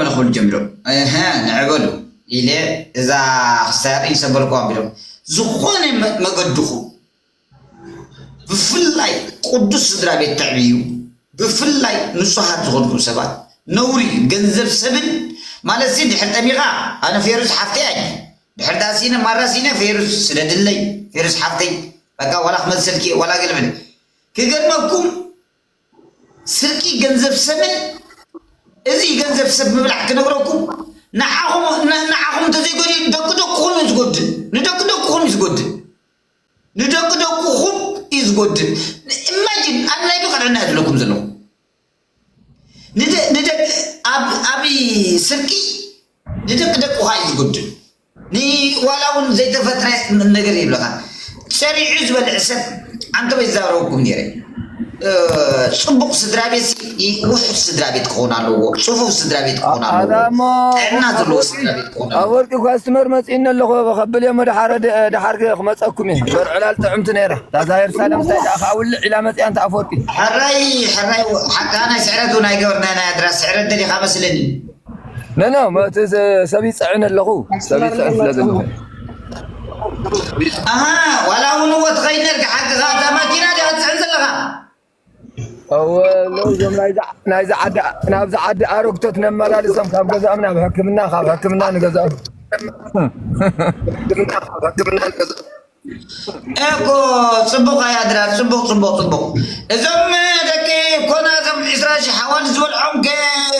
ክብሉ ጀሚሮም። እሀ፣ ንዕበሉ ኢለ እዛ ክሳድ ይሰበርኩ ኣቢሎም። ዝኾነ መ-፣ መገድኹም፣ ብፍላይ ቅዱስ ስድራ ቤት ተዕብዩ፣ ብፍላይ ንጹሃት ዝኾንኩም ሰባት፣ ነውሪ ገንዘብ ሰብን ማለት ሲ ድሕር ጠሚኻ፣ ኣነ ፌሩዝ ሓፍተይ ኣየ። ድሕር ዳሲነ ማራ ሲነ ፌሩዝ ስለ ድለይ፣ ፌሩዝ ሓፍተይ፣ በቃ ዋላ ክመልሰልኪ ዋላ ገለ በለ። ክገርመኩም፣ ስርቂ ገንዘብ ሰብን እዚ ገንዘብ ሰብ ምብላዕ ክነግረኩም፣ ንዓኹም፣ ን-፣ ንዓኹም እንተዘይጎድኡ ደቂ ደቅኹም እዩ ዝጎድእ። ንደቂ ደቅኹም እዩ ዝጎድእ። ንደቂ ደቅኹም እዩ ዝጎድእ። ኢማጂን፣ ኣብ ናይ ብቕንዕና እየ ዝብለኩም ዘለኹ። ንደ-፣ ንደቂ፣ ኣብ፣ ኣብ ስርቂ ንደቂ ደቅኻ እዩ ዝጎድእ። ንዋላ እውን ዘይተፈጥረ ነገር ይብለኻ። ጸሪዑ ዝበልዕ ሰብ ኣንተ ወይ ዛረብኩም ነይረ። እ፣ ጽቡቕ ስድራ ቤት ሲ፣ ውሑድ ስድራ ቤት ክኸውን ኣለዎ። ጽፉፍ ስድራ ቤት ክኸውን ኣለዎ። ኣዳሞ፣ ጥዕና ዘለዎ ኣፈወርቂ፣ ስድራ ቤት ክኸውን ኣለዎ። ኣፈወርቂ ኳስትመር መጺእኒ ኣለኹ። ከብል እየ፣ መድሓረ ደ-፣ ደሓር ክመጸኩም እየ። በር ዕላል ጥዕምቲ ነይራ። ታዛ የሩሳሌም እንታይ ደኣ፣ ከዓ ውልዕ ኢላ መጺኣ፣ እንተ ኣፈወርቂ። ሕራይ፣ ሕራይ፣ ሓቃ ናይ ስዕረት እውን ኣይገበርና፣ ናይ ኣድራስ ስዕረት ደሊኻ መስለኒ። ኖ፣ ኖ፣ መ-፣ እቲ ዘ-፣ ሰብ ይጽዕን ኣለኹ። ሰብ ይጽዕን ስለ ዘለኹ። ኣሃ፣ ዋላ እውን እዎ ትኸይድ ነርካ፣ ሓቅኻ፣ እታ ማኪና ድያ ትጽዕን ዘለኻ? እወ፣ ሎ፣ እዞም ናይዛ፣ ናይዛ ዓዲ፣ ናብዛ ዓዲ ኣረግቶት ነመላልሶም፣ ካብ ገዛኦም ናብ ሕክምና፣ ካብ ሕክምና ንገዛኦም። እኮ ጽቡቕ ኣያ ድራር፣ ጽቡቕ፣ ጽቡቕ፣ ጽቡቕ። እዞም ደቂ ኮና፣ እዞም ዕስራ ሺሕ ኣዋልድ ዝበልዖም ገ-፣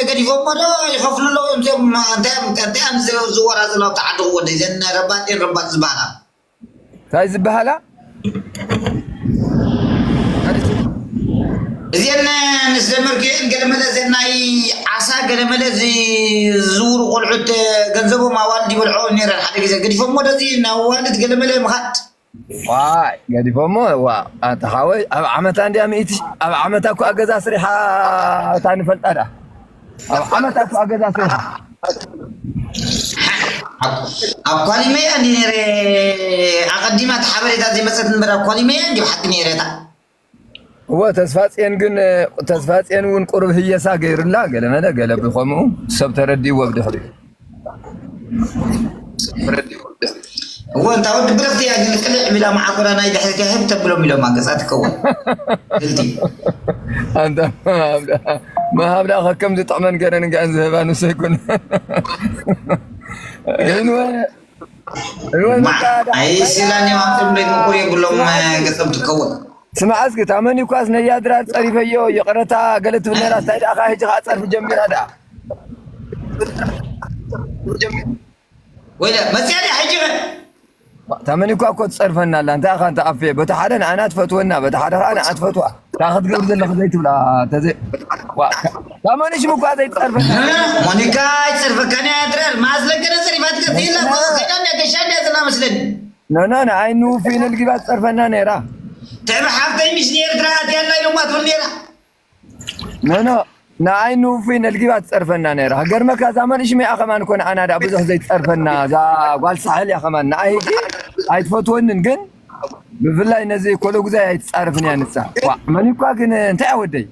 ገዲፎሞ ዶ ይኸፍሉ ኣለዉ እዮም? እዚኦም እንታይ እዮም፣ እንታይ እዮም ዝ-፣ ዝወራ ዘለዉ? ተዓደቑ ወደይ፣ እዘን ረባጤን ረባጥ ዝበሃላ። እንታይ ዝበሃላ? እዚአን ምስ ደመርኩ እየን ገለመለ፣ እዚአን ናይ ዓሳ ገለመለ ዝዝውሩ ቆልዑት ገንዘቦም ኣዋልድ ይበልዖ ነይረን። ሓደ ግዜ ገዲፎሞ ዶ እዚ ናይ ኣዋልድ ገለመለ ምኻድ? ዋይ፣ ገዲፎሞ፣ ዋ፣ ኣንታ ሓወይ፣ ኣብ ዓመታ እንድያ ሚእቲ ሺሕ፣ ኣብ ዓመታ እኮ ኣገዛ ስሪሓ እታ ንፈልጣ ደኣ። ኣብ ዓመታ እኮ ኣገዛ ስሪሓ። ኣብ፣ ኣብ ኳሊመያ እንዲ ነይረ፣ ኣቐዲማ እቲ ሓበሬታ ዘይመጸት እምበር ኣብ ኳሊመያ እንዲ ብሓቂ ነይረ እታ። እወ፣ ተስፋጽዮን ግን፣ ተስፋጽዮን እውን ቁሩብ ህየሳ ገይሩላ፣ ገለ መለ፣ ገለ ብኸምኡ ሰብ ተረዲእዎ ብድሕሪኡ። እወ፣ እንታ ወዲ ብርኽቲ እያ፣ ግን ቅልዕ ቢላ መዓኮራ ናይ ድሕሪት እያ፣ ህብ ተብሎም ኢሎም ኣገጻ ትከውን። ግልቲ። ኣንታ መሃብ ደኣ፣ መሃብ ደኣ ከከም ዝጥዕመን ገረን እንገአን ዝህባ ንሱ ኣይኮነ። ግን ወ-፣ ግን ወ-፣ ማ-፣ በቃ ደኣ፣ ኣይ፣ ስላን እዮም፣ ሃብቶም ደይ ምቁር የብሎም፣ ገጾም ትከውን። ስማዕ እስኪ፣ እታ መኒኳስ ነያ ድራር ጸሪፈዮ፣ ይቕረታ ገለ ትብል ነይራ፣ እንታይ ደኣ ኸኣ፣ ሕጂ ኸኣ ጸርፊ ጀሚራ ደኣ። ወይለ፣ መጽያ ድያ ሕጂ ኸ? እታ መኒኳ እኮ ትጸርፈና ኣላ፣ እንታይ ኢኻ፣ እንተ ኣፌ፣ በቲ ሓደ ንዓና ትፈትወና፣ በቲ ሓደ ኸኣ ንዓ ትፈትዋ። እታ ክትገብር ዘለኻ ዘይትብላ፣ ተዘይ-፣ ዋ፣ እታ መኒሽ ምኳ ዘይትጸርፈና። ኖ፣ ኖ፣ ኖ፣ ሞኒካ ኣይትጸርፈካን እያ ድራር፣ ማስለከነ ጸሪፋትካ፣ ዘይላ፣ ኖ፣ ኖ፣ ኖ። ከይዳ እንድያ፣ ገሻ እንድያ ዘላ መስለኒ። ኖ፣ ኖ፣ ንዓይ ንውፉይ ነልጊባ ትጸርፈና ነይራ። ትዕቢ ሓፍተይ ምሽ ንኤርትራ ኣትያ ኣላ ኢሎማ ትብል ነይራ። ኖ፣ ኖ፣ ንዓይ ንውፉይ ነልጊባ ትጸርፈና ነይራ። ክገርመካ፣ እዛ መንእሽመይ እያ ከማን እኮ ንዓና ደኣ ብዙሕ ዘይትጸርፈና፣ እዛ ጓል ሳሕል እያ ከማን። ንዓይ ሕጂ ኣይትፈትወንን፣ ግን ብፍላይ ነዚ ኮለጉዛይ ኣይትጻረፍን እያ ንሳ። ዋ፣ መኒኳ ግን እንታይ እያ ወደይ?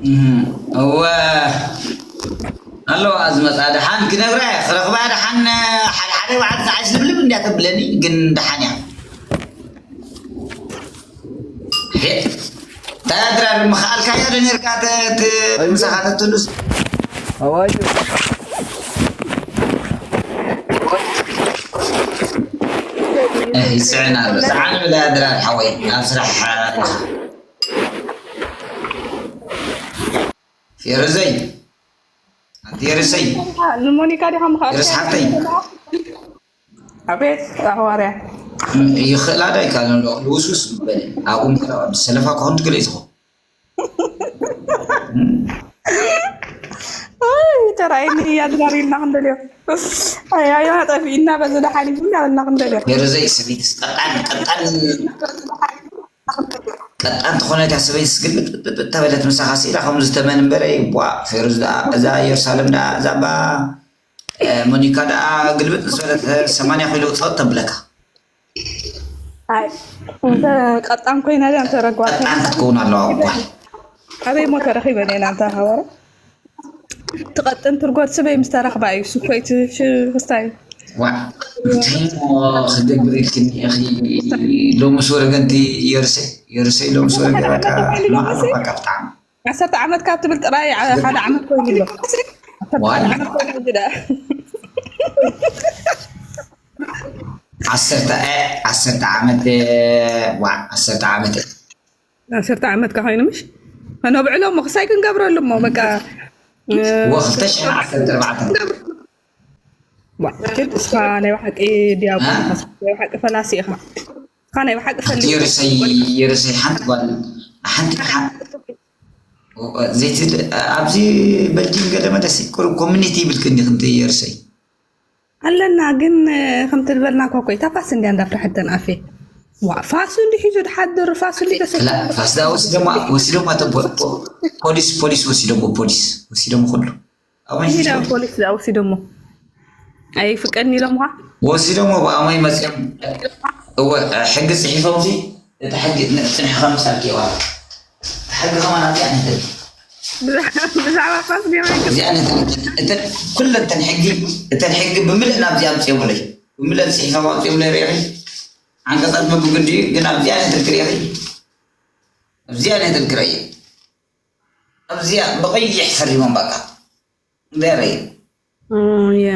እም፣ እወ፣ ኣለዋ ዝመጻ ደሓን ክነግራ እየ፣ ክረኽባ ደሓን፣ ሓደ ሓደ በዓል ሰዓት ዝልብልብ እንድያ ተብለኒ፣ ግን ደሓን እያ። ሄ፣ ታድራ ምኽኣልካዮ ዶ ኔርካ ተ-፣ ተ-፣ ኣይ፣ ምሳኻ ተትሉስ? ኣዋይ። እህ፣ ይስዕን ኣሎ። ሰዓን ብላ ድራር ሓወይ፣ ኣብ ስራሕ ኣለኻ። ፌሩዘይ፣ ኣንቲ ፌሩዘይ። ንሞኒካ ዲኻ ምኻድ ፌሩዝ ሓፍተይ። ኣቤት፣ ኣዋርያ። ይኽእላ ዶ ኣይከኣልን ዶ? ልውስውስ በለ። ኣብኡ ምኽእላ፣ ሰለፋ ክኾን ትክእል ኢኹ። ኣይ፣ ተራእየኒ እያ፣ ድራር ኢልና ክንደልዮ። ኣይ፣ ኣይ፣ ጠፊእና በዚ ደሓን እዩ እናበልና ክንደልዮ። ፌሩዘይ፣ ሰበይትስ ቀጣን፣ ቀጣን፣ ቀጣን ትኾነት እያ ሰበይትስ፣ ግልብጥ፣ ብጥ፣ ብጥ፣ ተበለት ምሳኻ ስኢላ፣ ከምዚ ተመን እምበረ፣ ቧ፣ ፌሩዝ ደኣ፣ እዛ ኢየሩሳሌም ደኣ፣ እዛ እባ፣ እ፣ ሞኒካ ደኣ ግልብጥ ዝበለት፣ እ፣ ሰማንያ ኪሎ ውፅእ ተብለካ። ኣይ፣ እንተ ቀጣን ኮይና ድያ፣ እንተ ረጓድ ቀጣን ክትከውን ኣለዋ እኮ። ኣበይ ሞ ተረኺበን እየን ኣንታ ሃወረ? ትቐጥን ትርጎት ስበይ ምስ ተረኽባ እዩ ስኮይቲ ሽክስታይ። ዋዕ እንታይ እሞ ክገብር ኢልክኒ ኢኺ? ሎምስ ወረገንቲ የርሰይ የርሰይ ሎምስ ወረገ በቃ ማዕረ በቃ ብጣዕሚ ዓሰርተ ዓመት ካብ ትብል ጥራይ ሓደ ዓመት ኮይኑ ኣሎ። ዋይ ዓመት ኮይኑ እንጂ ደኣ ዓሰርተ ዓሰርተ ዓመት ዋዕ ዓሰርተ ዓመት ዓሰርተ ዓመት ከ ኮይኑ ምሽ ከነብዕሎ እሞ ክሳይ ክንገብረሉ እሞ በቃ ወ ክልተ ሽሕን ዓሰርተ ኣርባዕተን ዋ፣ ግን እስኻ ናይ ብሓቂ ዲያቆን ኢኻ፣ ናይ ብሓቂ ፈላሲ ኢኻ። እስኻ ናይ ብሓቂ ፈሊ የርሰይ የርሰይ ሓንቲ ጓል ሓንቲ ሓ- ዘይትድ ኣብዚ በልጂም ገለ መለሲ ቁሩብ ኮሚኒቲ ይብልክኒ ክንት የርሰይ ኣለና ግን ከምቲ ዝበልና እኳ እኮ እታ ፋስ እንዲያ እንዳፍርሐተን ኣፌ ዋ ፋሱ እንዲ ሒዙ ድሓድር ፋሱ እንዲ ተሰኪሙ ላ ፋስ ዳ ወሲዶማ ወሲዶማ እቶም ፖ- ፖ- ፖሊስ ፖሊስ ወሲዶሞ ፖሊስ ወሲዶሞ ኩሉ ኣበይ ሂዳ ፖሊስ ዝኣውሲዶሞ ኣይፍቀድኒ ኢሎምኻ ወሲዶሞ ብኣመይ መፅኦም እወ ሕጊ ፅሒፎም ሲ እቲ ሕጊ ፅንሕኻ ምሳልኪ የዋላ እቲ ሕጊ ከማን ኣብዚኣ ነተን ብዛዕባ ፋስ ገማይ እዚኣ ነተን እተን ኩለን እተን ሕጊ እተን ሕጊ ብምልእ ናብዚኣ ኣምፅኦምለይ ብምልእ ፅሒፎም ኣምፅኦምለይ ሪኢኺ ዓንቀፃት መብግዲ ግን ኣብዚኣ ነተን ክሪኢኺ ኣብዚኣ ነተን ክረየ ኣብዚኣ ብቐይሕ ፈሪሞም በቃ ደረይ ያ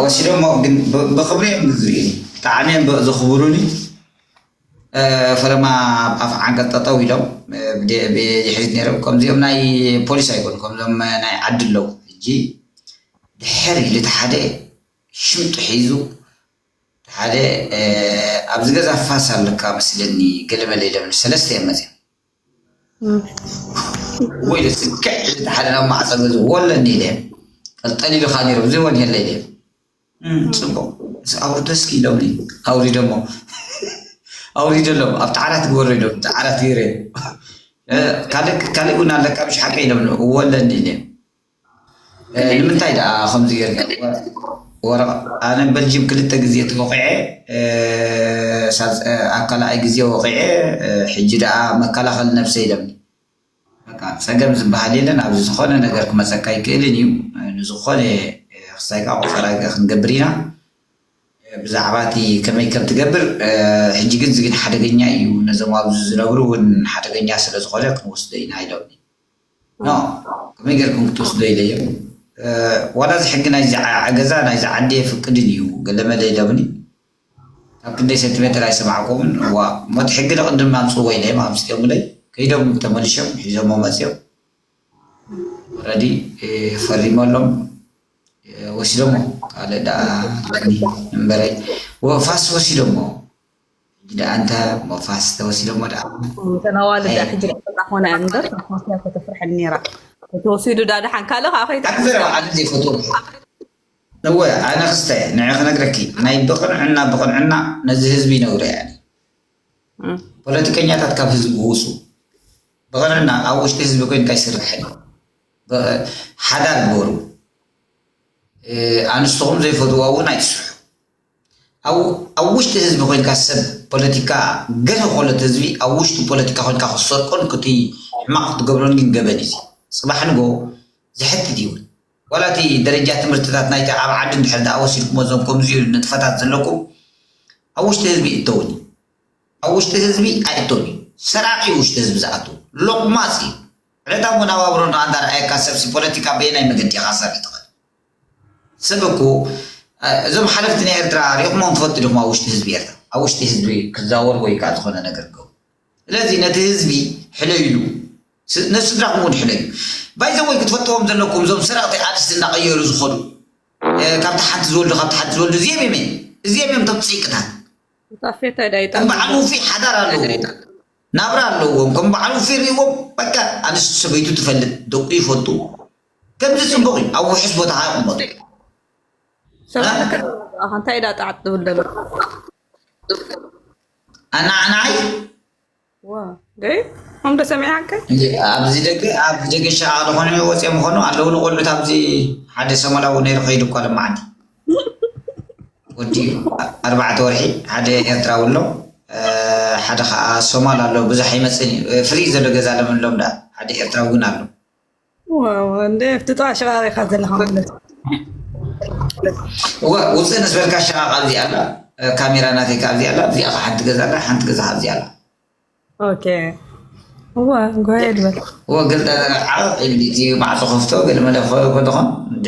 ወሲዶሞ ግን ብ- ብኽብሪ እዮም ዝርእዩኒ ብጣዕሚ እዮም ብ- ዘኽብሩኒ እ፣ ፈለማ ኣብ ኣፍ ዓንቀጥ ጠጠው ኢሎም እ፣ ብደ- ብድሕሪት ነይሮም ከምዚኦም ናይ ፖሊስ ኣይኮኑ ከምዞም ናይ ዓዲ ኣለዉ ሕጂ ድሕር ኢሉ እቲ ሓደ ሽምጡ ሒዙ ሓደ ኣብዚ ገዛ ፋስ ኣለካ መስለኒ ገለመለ ኢሎም ሰለስተ እዮም መፅኦም ወይ ደስ ክዕ ሓደ ናብ ማዕፀ ገዝ ወለኒ ኢለ ቀልጠል ኢልካ ነይሮም እዚ ወን የለ ኢለ ፅቡቅ ኣውርዶ እስኪ ኢሎም ኣውሪዶሞ ኣውሪደሎም ኣብቲ ዓራት ግበሮ ኢሎም እቲ ዓራት ገይረ ካልእ እውን ኣለካ ብሽ ሓቂ ኢሎም ወለኒ ኢለ ንምንታይ ደኣ ከምዚ ጌርካ ወረቕ ኣነ በልጅም ክልተ ግዜ ተወቂዐ ኣብ ካልኣይ ግዜ ወቂዐ ሕጂ ደኣ መከላኸሊ ነብሰ ኢለኒ በቃ ጸገም ዝበሃል የለን ኣብዚ ዝኾነ ነገር ክመጸካ ይክእልን እዩ ንዝኾነ ክሳይካ ቆጸራ ክንገብር ኢና ብዛዕባ እቲ ከመይ ከም ትገብር ሕጂ ግን ዝግን ሓደገኛ እዩ ነዞም ኣብዚ ዝነብሩ እውን ሓደገኛ ስለ ዝኾነ ክንወስዶ ኢና ኢለኒ ኖ ከመይ ጌርኩም ክትወስዶ ኢለዮም ዋላ እዚ ሕጊ ናይዚ ገዛ ናይዚ ዓዲ የፍቅድን እዩ ገለመለ ኢለምኒ ካብ ክንደይ ሴንቲሜትር ኣይሰማዕኩምን ዋ ሞት ሕጊ ንቅድም ኣምፅዎ ኢለዮም ኣምፅኦምለይ ከይዶም ተመልሾም ሒዞሞ መፅኦም ረዲ ፈሪመሎም ወሲዶሞ ካልእ ደኣ እምበረይ ፋስ ወሲዶሞ ሕጂ ደኣ እንተ ሞፋስ ተወሲዶሞ ደኣ እተን ኣዋልድ ደኣ ሕጂ ደኣ ኮና እምበር ሞፋስ ከተፍርሐኒ ነይራ ተወሲዱ ዳ ደሓን ካልእ ከዓ ከይታ ኣክብረ ኣነ ዘይፈትዎ እወ ኣነ ክስተ ንዕ ክነግረኪ ናይ ብቕንዕና ብቕንዕና ነዚ ህዝቢ ይነግሮ እያ ፖለቲከኛታት ካብ ህዝቢ ውፁ ብቕንዕና ኣብ ውሽጢ ህዝቢ ኮይንካ ይስራሕ ሓዳር ግበሩ ኣንስትኹም ዘይፈትዋ እውን ኣይትስርሑ ኣብ ውሽጢ ህዝቢ ኮይንካ ሰብ ፖለቲካ ገለ ኮለት ህዝቢ ኣብ ውሽጢ ፖለቲካ ኮይንካ ክሰርቆን ክቲ ሕማቕ ክትገብሮን ግን ገበን እዩ ፅባሕ ንጎ ዝሕትት ይውን ዋላ እቲ ደረጃ ትምህርትታት ናይቲ ኣብ ዓዲ እንድሕር ደኣ ወሲድኩሞ እዞም ከምዚ ንጥፈታት ዘለኩም ኣብ ውሽጢ ህዝቢ ይእተውን እዩ ኣብ ውሽጢ ህዝቢ ኣይእተውን እዩ ሰራቂ ውሽጢ ህዝቢ ዝኣቱ ሎቕማፅ እዩ ዕለታዊ መናባብሮ እንዳኣረኣየካ ሰብሲ ፖለቲካ በየናይ መገዲ ኢኻ ክሰርሕ ትኽእል ሰብ እኮ እዞም ሓለፍቲ ናይ ኤርትራ ሪእኹሞም ትፈልጡ ዲኹም ኣብ ውሽጢ ህዝቢ ኤርትራ ኣብ ውሽጢ ህዝቢ ክዛወር ወይ ከዓ ዝኾነ ነገር ክገብሩ ስለዚ ነቲ ህዝቢ ሕለይሉ ንስድራኹም እውን ሕለዩ ባይዘወይ ክትፈልጥዎም ዘለኩም እዞም ሰረቕቲ ኣድስቲ እናቐየሩ ዝኾኑ ካብቲ ሓንቲ ዝወልዱ ካብቲ ሓንቲ ዝወልዱ እዚኦም እዮም እዚኦም እዮም ቶም ፅይቅታት ጣፌታ ዳይጣ ከም በዓል ውፊ ሓዳር ኣለዎ ናብራ ኣለዎም ከም በዓል ውፊ ሪእዎም በቃ ኣንስቲ ሰበይቱ ትፈልጥ ደቁ ይፈልጡ ከምዚ ፅቡቅ እዩ ኣብ ውሕስ ቦታ ይቕመጡ ሰባት እንታይ ዳ ጣዕጥ ትብል ዘሎ ኣናዕናይ ዋ ደይ ከም ዶ ሰሚዓከ ኣብዚ ደገ ኣብዚ ደገ ሸቃ ዝኾነ ወፅኦም ምኾኑ ኣለዉ ንቆልዑት ኣብዚ ሓደ ሰሞላዊ ነይሩ ከይዱ እኳ ለማዓንቲ ወዲ ኣርባዕተ ወርሒ ሓደ ኤርትራዊ ኣሎ ሓደ ከዓ ሶማል ኣሎ፣ ብዙሕ ኣይመፅን እዩ። ፍሪ ዘሎ ገዛ ለምንሎም ዳ ሓደ ኤርትራዊ ግን ኣሎ። ዋው፣ እንደ ኣብቲ ጥዋ ሽቓቕ ኢኻ ዘለኻ ማለት እዩ። እወ ውፅእ ንስበልካ ሽቓቕ ኣብዚ ኣላ። ካሜራ ናተይ ካብ ኣብዚ ኣላ። እዚኣ ከዓ ሓንቲ ገዛ ኣላ፣ ሓንቲ ገዛ ኣብዚ ኣላ። ኦኬ። እዋ፣ go ahead በል። እወ ገልጠ ዓቕ ኢልቲ ማዕፆ ከፍቶ ገለ መለ ክኾ- ክኾን እንዴ?